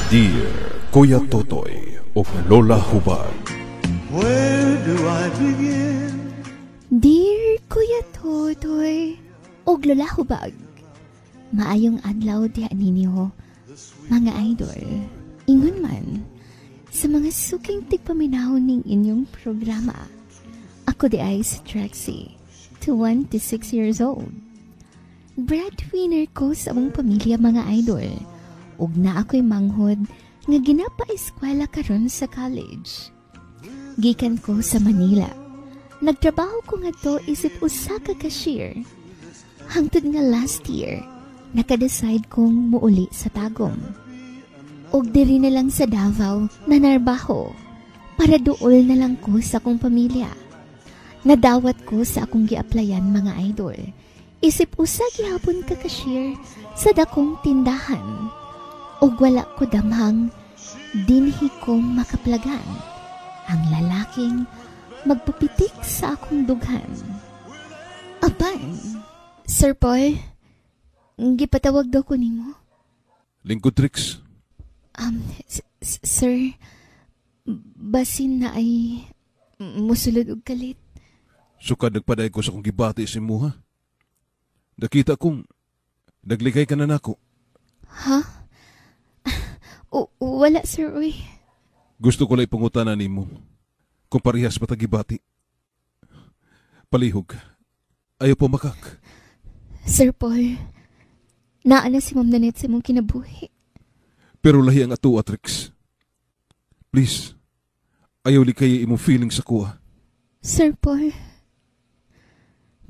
Dear Kuya Totoy ug Lola Hubag. Where do I begin? Dear Kuya Totoy ug Lola Hubag, maayong adlaw diha ninyo, mga idol. Ingon man sa mga suking tigpaminaw ning inyong programa. Ako di ay si Trexie, 26 years old. Breadwinner ko sa among pamilya, mga idol. Ug na ako'y manghod nga ginapa-eskwela karon sa college. Gikan ko sa Manila. Nagtrabaho ko ngadto isip usa ka cashier. Hangtod nga last year, naka-decide kong muuli sa Tagum. Ug diri na lang sa Davao nanarbaho para duol na lang ko sa akong pamilya. Nadawat ko sa akong gi-applyan, mga idol. Isip usa gihapon ka cashier sa dakong tindahan. Ug wala ko damhang dinhi ko makaplagan ang lalaking magpapitik sa akong dughan. Apan, Sir Paul, gipatawag daw ko nimo. Lingkod, Trix. Sir, basin na ay musulod og kalit. Sukad nagpaday ko sa akong gibati sa imuha, nakita kong naglikay ka na nako. Ha? Wala, sir, uy. Gusto ko lang ipangutana nimo kung parehas ba ta gibati. Palihog. Ayaw po makak. Sir Paul, naa na si Ma'am Nanette sa imong kinabuhi. Pero lahi ang atua, Trix. Please, ayaw likay imong feeling sa kuha. Sir Paul,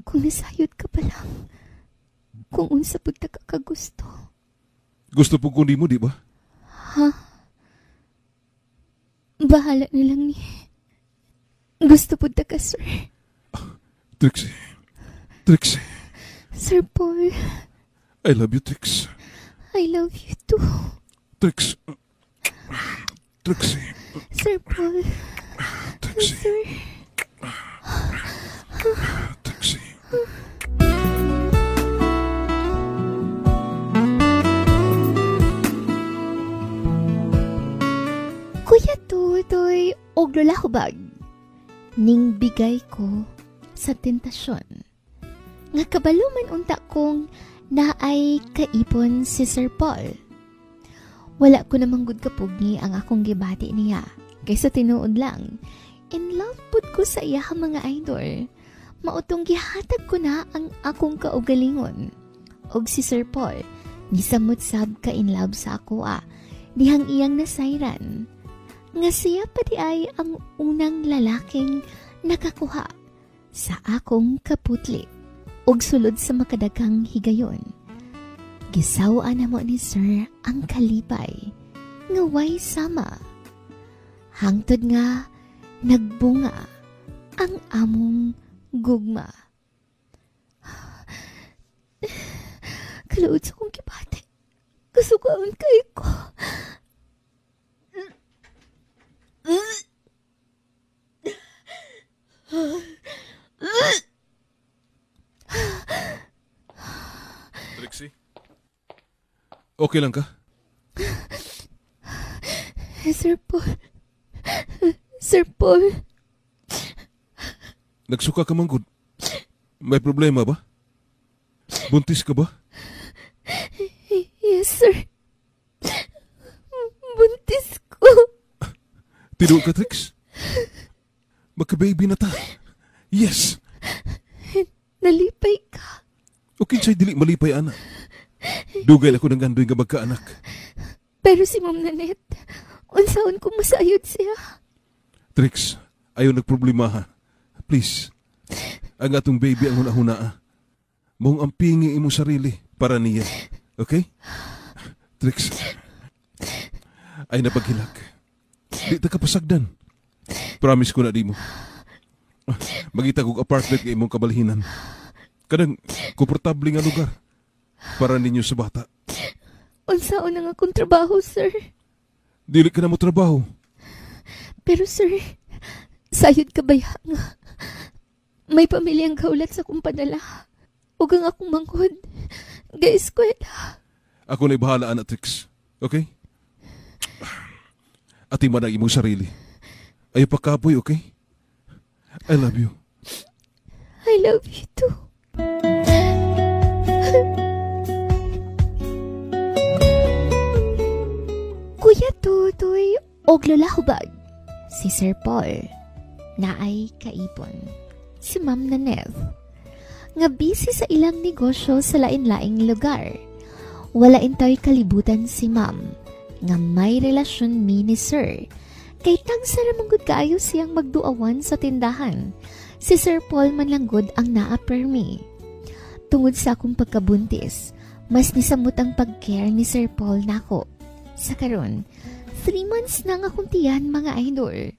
kung nasayod ka pa lang, kung unsa pud ta ka kagusto. Gusto po ko nimo, di ba? Ha? Bahala na lang ni. Gusto pud ta ka, sir. Trixie. Trixie. Sir Paul. I love you, Trix. I love you too. Trix. Trixie. Sir Paul. Trixie. Sir. Trixie. Kuya Totoy og Lola Hubag, ning bigay ko sa tentasyon. Nga kabalo man unta kong naay kaipon si Sir Paul. Wala ko namang gud kapugni ang akong gibati niya. Kaysa tinuod lang, in love pud ko sa iya, mga idol. Mautong gihatag ko na ang akong kaugalingon. Og si Sir Paul, nisamot sab ka in love sa ako dihang iyang nasayran. Nga siya pa di ay ang unang lalaking nakakuha sa akong kaputli og sulod sa makadaghang higayon. Gisaw-an na mo ni Sir ang kalipay nga way sama. Hangtod nga nagbunga ang among gugma. Kaluod sa kong kibate. Kasukaan kay ko. Trixie? Okay lang ka? Sir Paul. Sir Paul. Nagsuka ka man, good. May problema ba? Buntis ka ba? Yes, sir. Buntis ko. Tinuod ka, Trix? Magka-baby na ta. Yes! Nalipay ka. O kinsay dili malipay, ana. Dugay ako ng gandoy nga magkaanak. Pero si Ma'am Nanette, unsaon ko masayod siya? Trix, ayaw nagproblema ha. Please, ang atong baby ang hunahuna. Mong ampingi imong sarili para niya. Okay? Trix, ay napaghilak. Di ta kapasagdan. Promise ko na di mo. Magita kog apartment nga imong kabalhinan. Kanang komportable nga lugar para ninyo sa bata. Unsaon na nga akong trabaho, sir? Dili ka na mo trabaho. Pero sir, sayod ka ba nga? May pamilyang kaulat sa akong padala. Ug ang akong manghod, ga-eskwela. Ako na ibahala, anak Trix. Okay? Atiman ang imong sarili. Ayaw pakapoy, okay? I love you. I love you too. Kuya Totoy og Lola Hubag, si Sir Paul, naay kaipon, si Ma'am Naneth, nga busy sa ilang negosyo sa lain-laing lugar. Wala intoy kalibutan si Ma'am, nga may relasyon mi ni Sir. Kay tagsa ra man gud kaayo siyang magduawan sa tindahan. Si Sir Paul man lang gud ang naa permi. Tungod sa akong pagkabuntis, mas nisamot ang pag-care ni Sir Paul nako. Sa karon, 3 months na nga akong tiyan mga idol.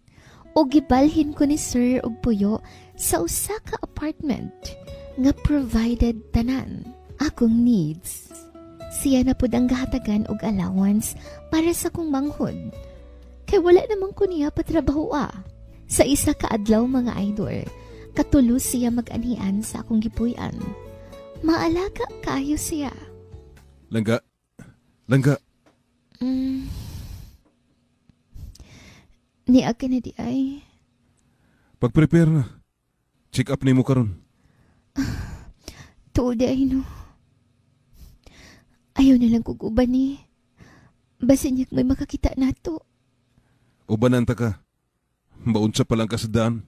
O gibalhin ko ni Sir og puyo sa usa ka apartment nga provided tanan akong needs. Siya na pud ang gahatagan og allowance para sa akong manghod. Kay wala naman ko niya patrabahoa. Sa isa ka adlaw mga idol, katulo siya mag-anian sa akong gipuy-an. Maalaga kaayo siya. Langga. Langga. Niya ka na di ay. Pag-prepare na. Check up nimo karon. Tuod di ay no. Ayaw na lang kog uban ni. Basin niya may makakita nato. Ubanan ta ka. Maunsa pa lang ka sa daan.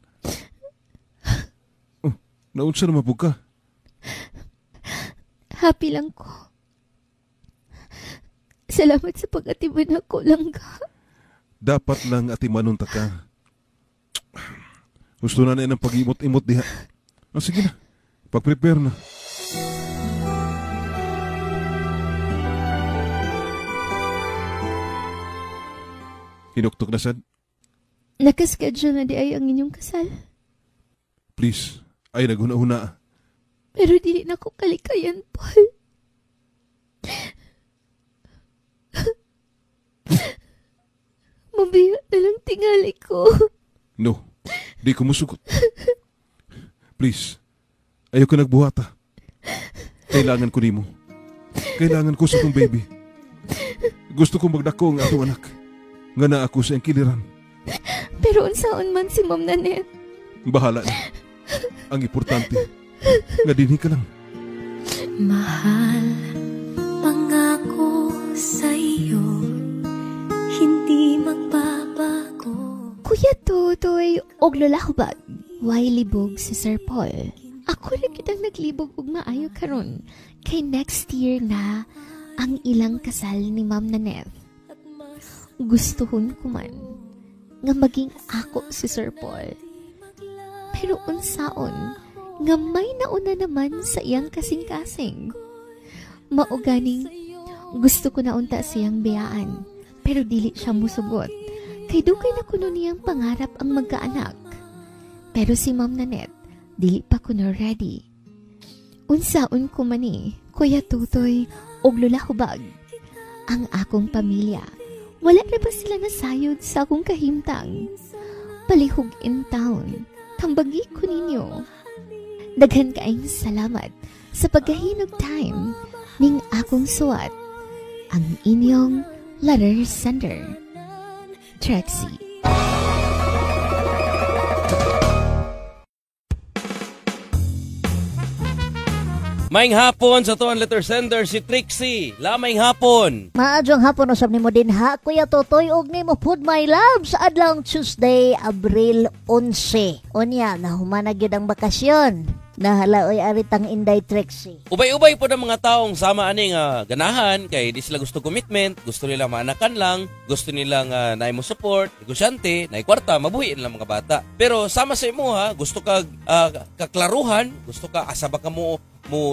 Oh, naunsa na mapug ka. Happy lang ko. Salamat sa pag-atiman ako, Langga. Dapat lang atimanon ta ka. Gusto na na ng pag-imot-imot diha. Oh, sige na. Pag-prepare na. Hinuktok na sad. Nakaschedule na di ay ang inyong kasal. Please, ay naghuna-huna. Pero dili na ko kalikayan, Paul. Mabiya na lang tingali ko. No, di ko musugot. Please, ayaw ka nagbuhata. Kailangan ko nimo. Kailangan ko sa kong baby. Gusto kong magdako ang atong anak. Nga na ako sa iyang kiliran. Pero unsaon man si Ma'am Nanette. Bahala na. Ang importante, nga dinhi ka lang. Mahal, pangako sa iyo, hindi magbabago. Kuya Totoy og Lola Hubag, way libog si Sir Paul. Ako ra kitang naglibog og maayo karon. Kay next year na ang ilang kasal ni Ma'am Nanette. Gustuhon ko man nga maging ako si Sir Paul. Pero unsaon nga may nauna naman sa iyang kasing-kasing. Mauganing gusto ko na unta siyang biyaan, pero dili siya musugot. Kay dugay na kuno niyang pangarap ang magkaanak. Pero si Ma'am Nanette, dili pa kuno ready. Unsaon ko man ni, Kuya Totoy og Lola Hubag, ang akong pamilya. Wala na ba sila nasayod sa akong kahimtang? Palihog in town, tambagi ko ninyo. Daghan kaayong salamat sa pagkahinog time ning akong suwat. Ang inyong letter sender, Trixie. Maing hapon sa tuan letter sender si Trixie. Lamay hapon. Maadjong hapon usab nimo din ha, Kuya Totoy, og nimo pud my love sa adlawng Tuesday, Abril 11. Unya nahuman na gyud ang bakasyon. Nahala oy aritang Inday Trixie. Ubay-ubay po ng mga taong sama ani nga ganahan kay di sila gusto commitment, gusto nila maanakan lang, gusto nila nga naay mo support, negosyante, naay kwarta, mabuhi nila mga bata. Pero sama sa imo ha, gusto ka kaklaruhan, gusto ka asa ba ka mo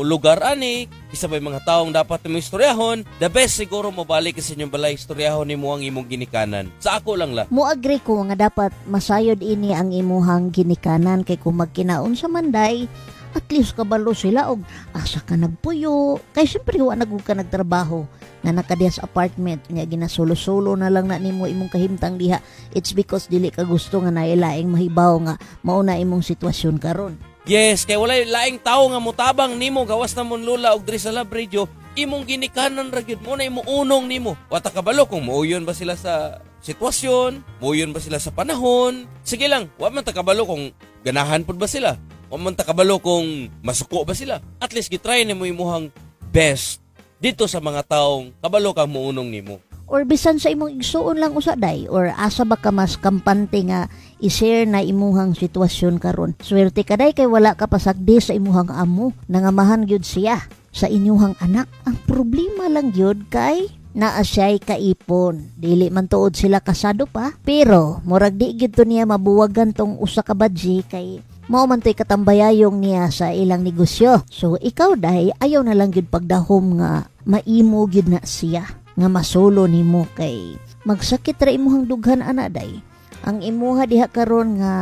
lugar ani, isa pa yung mga taong dapat mo istoryahon, the best siguro mo balik sa inyong balay istoryahon nimo ang imong ginikanan. Sa ako lang la. Mo agree ko nga dapat masayod ini ang imuhang ginikanan kay kung magkinaon sa manday, at least kabalo sila og asa ka nagpuyo. Kay siyempre wa nagug ka nagtrabaho nga nakadiha sa apartment nga ginasulo-sulo na lang na nimo imong kahimtang diha. It's because dili ka gusto nga nailaing mahibaw nga mao na imong sitwasyon karon. Yes, kay walay laing tawo nga mutabang nimo gawas na mon lula og diri sa Love Radio, imong ginikanan ra gyud mo na imong unong nimo. Wa ta kabalo kung muuyon ba sila sa sitwasyon, muyon ba sila sa panahon. Sige lang, wa man ta kabalo kung ganahan pud ba sila. Wa man ta kabalo kung masuko ba sila. At least gitry nimo imuhang best dito sa mga taong kabalo kang muunong nimo. Or bisan sa imong igsuon lang usa, day, or asa ba ka mas kampante nga i-share na imuhang sitwasyon karon. Swerte ka, day, kay wala ka pasagdi sa imuhang amo, nangamahan gyud siya sa inyuhang anak. Ang problema lang gyud kay naa siya'y kaipon. Dili man tuod sila kasado pa, pero murag di gyud to niya mabuwagan tong usa ka badji kay mao man to'y katambayayong niya sa ilang negosyo. So ikaw, day, ayaw na lang gyud pagdahom nga maimo gyud na siya nga masulo nimo kay magsakit ra imuhang dughan ana, day. Ang imuha diha karon nga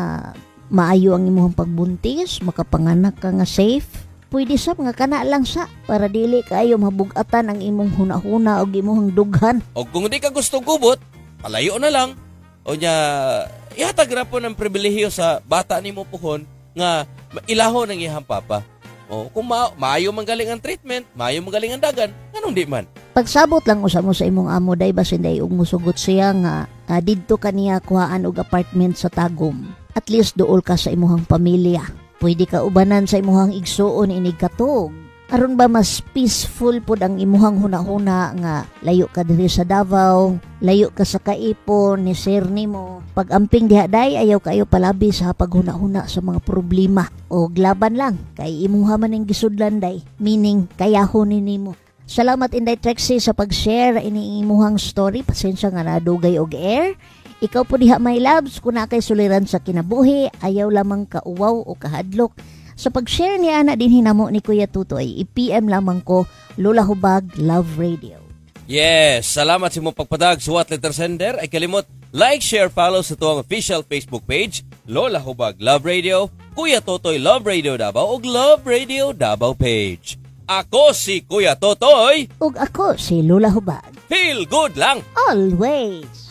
maayo ang imuhang pagbuntis, makapanganak ka nga safe. Pwede sa mga kana lang sa para dili kaayo mabugatan ang imong hunahuna og imuhang dughan. O kung di ka gusto gubot, palayo na lang. O nya, ihatag ra po ng pribilehiyo sa bata nimo puhon nga ilahon ang iyang papa. O kung maayo man galing ang treatment, maayo man galing ang dagan, nganong di man? Pagsabot lang usa mo sa imong amo, day, basin day ug musugot siya nga didto kaniya kuhaan og apartment sa Tagum. At least duol ka sa imuhang pamilya. Pwede ka ubanan sa imuhang igsuon inig katog. Aron ba mas peaceful pud ang imuhang hunahuna nga layo ka diri sa Davao, layo ka sa kaipon ni sir nimo. Pag amping diha, day, ayaw kayo palabi sa paghuna-huna sa mga problema. O laban lang kay imuha man ang gisudlan, day. Meaning kayahon ni nimo. Salamat, Inday Trexie, sa pag-share ini imuhang story. Pasensya nga nadugay og air. Ikaw po diha, my loves, kung naa kay suliran sa kinabuhi, ayaw lamang kauwaw o kahadlok sa pag-share niya ana din hinamo ni Kuya Tutoy, i-PM lamang ko, Lola Hubag Love Radio. Yes, salamat sa imong pagpadag suwat letter sender. Ay kalimot, like, share, follow sa tuwang official Facebook page, Lola Hubag Love Radio, Kuya Totoy Love Radio Davao ug Love Radio Davao page. Ako si Kuya Totoy. Ug ako si Lola Hubag. Feel good lang. Always.